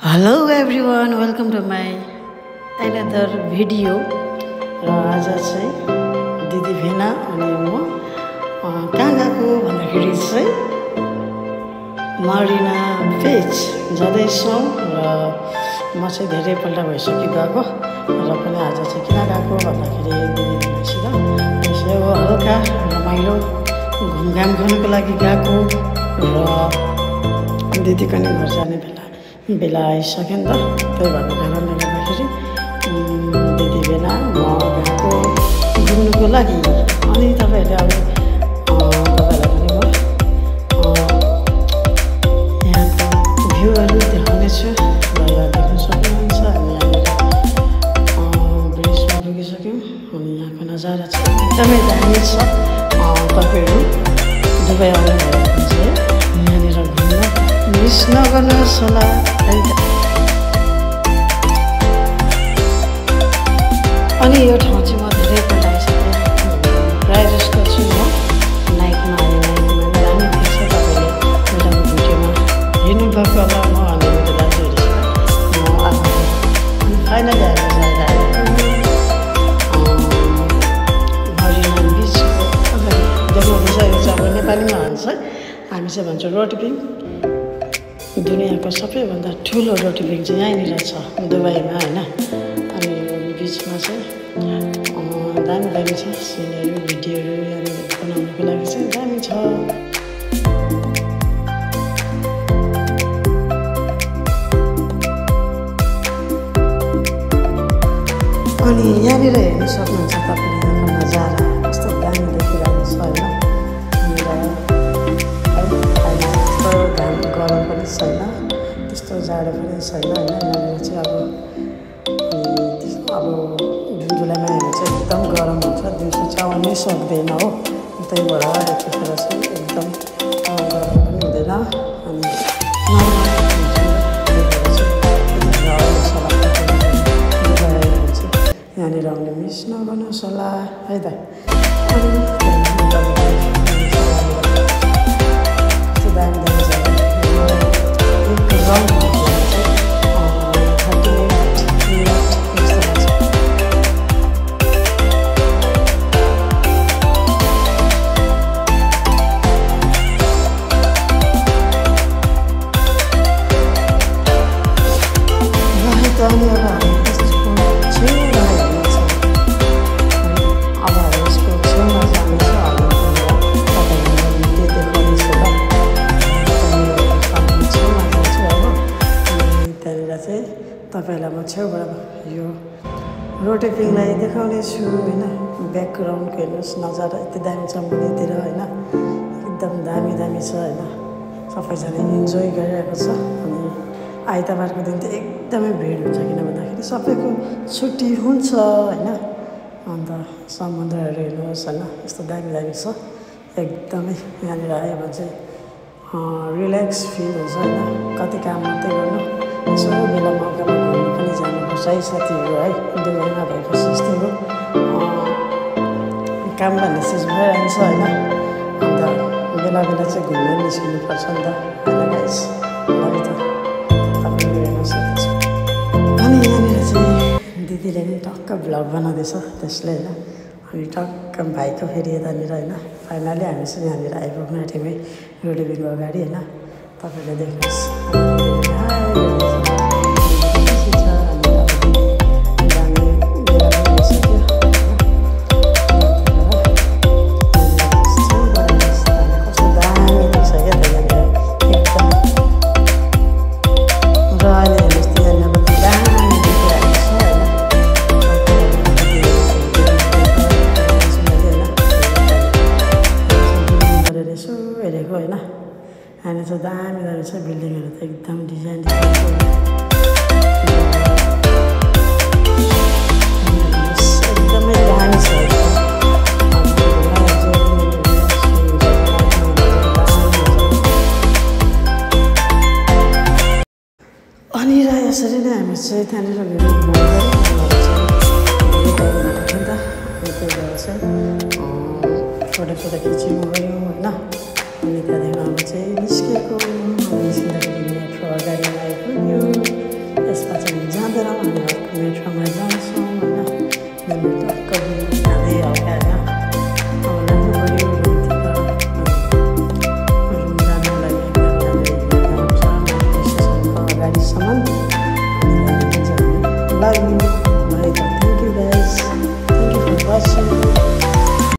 Hello everyone, welcome to my another video. र आज चाहिँ दिदी भेना अनि म कहाँ गएको भन्दाखेरि चाहिँ मरिना बीच जाँदैछौँ। र म चाहिँ धेरैपल्ट भइसक्यो गएको, र पनि आज चाहिँ किन गएको भन्दाखेरि दिदी भेनासित यसो हल्का रमाइलो घुमघाम गर्नुको लागि गएको। र दिदीको नि घर जाने बेला आइसक्यो नि त, त्यही भएको कारणले गर्दाखेरि दिदी भेना म गएको घुम्नुको लागि। अनि तपाईँहरूले अब तपाईँलाई पनि म यहाँको भ्यूहरू देखाउनेछु। र यहाँ देख्न सक्नुहुन्छ हामी यहाँनिर ब्रिजमा पुगिसक्यौँ। अनि यहाँको नजारा चाहिँ एकदमै दामी छ। तपाईँहरू दुबई आउनुभएको चाहिँ यहाँनिर घुम्न मिस नगर्नुहोस् होला। अनि यो ठाउँ चाहिँ म धेरैपल्ट आइसकेँ, प्रायः जस्तो छु म नाइटमा आएँ। नाइटमा दामी देख्छ, तपाईँले मेरो भिडियोमा हेर्नुभएको होला म अनि मेरो दाजुहरूसित म आफ्नो। अनि फाइनली हामी मरिना बिचको अगाडि देख्नुहुँदैछ, यो चाहिँ अब नेपालीमा भन्छ, हामी चाहिँ भन्छौँ रोटिपिङ। दुनियाँको सबैभन्दा ठुलो रोटिपिङ चाहिँ यहीँनिर छ दुबईमा, होइन। अनि बिचमा चाहिँ दामी दामी छ सिनहरू, भिडियोहरू यहाँनिर बनाउनुको लागि चाहिँ दामी छ। अनि यहाँनिर हेर्न सक्नुहुन्छ तपाईँले यहाँको नजारा कस्तो दामी देखिरहेको छ, होइन। त्यस्तो गरम पनि छैन, त्यस्तो जाडो पनि छैन, होइन। यहाँनिर चाहिँ अब जुन जुलाईमा हामी चाहिँ एकदम गरम हुन्छ, दिउँसो चाहिँ आउनै सक्दैन हो। त्यही भएर यतिखेर चाहिँ एकदम गरम पनि हुँदैन। अनि यहाँनिर आउने मिस नगर्नुहोस् होला है त। तपाईँलाई म छेउबाट यो रोटिपिङलाई देखाउने छु, होइन। ब्याकग्राउन्डको हेर्नुहोस् नजारा यति दामी छ मुनितिर, होइन। एकदम दामी दामी छ, होइन। सबैजना इन्जोय गरिरहेको छ। अनि आइतबारको दिन त एकदमै भिड हुन्छ, किन भन्दाखेरि सबैको छुट्टी हुन्छ, होइन। अन्त समुद्रहरू हेर्नुहोस्, होइन। यस्तो दामी दामी छ एकदमै। यहाँनिर आयो भने चाहिँ रिल्याक्स फिल हुन्छ, होइन। कति काम मात्रै गर्नु, यसो बेला मौकामा घुम्नु पनि जानुपर्छ है साथीहरू, है। दुबईमा भएपछि यस्तै हो, काम भन्ने चिज भइरहन्छ, होइन। अन्त बेला बेला चाहिँ घुम्न निस्किनुपर्छ नि त, होइन गाइस। त तपाईँले हेर्न सक्नुहुन्छ। अनि यहाँनिर चाहिँ दिदीले पनि टक्क भ्लग बनाउँदैछ त्यसले, होइन। अनि टक्क भाइको फेरि यतानिर, होइन। फाइनली हामी चाहिँ यहाँनिर आइपुग्नु आँटेमै रोटिपिङको अगाडि, होइन। तपाईँले देख्नुहोस् हेरेको, होइन। यहाँ चाहिँ दामी दामी छ बिल्डिङहरू त एकदम डिजाइन एकदमै दामी छ। अनि यसरी नै हामी चाहिँ त्यहाँनिर फोटो खिच्यौँ गऱ्यौँ, होइन। अनि त्यहाँदेखि अब चाहिँ निस्केको, निस्किँदाखेरि मेट्रो अगाडि आइपुग्यो। मेट्रोमा जान्छौँ होइन कहिले जाँदै हल्का होइन लाग्नु पऱ्यो रुम जानुलाई एकदम स्टेसनको अगाडिसम्म लभ यु।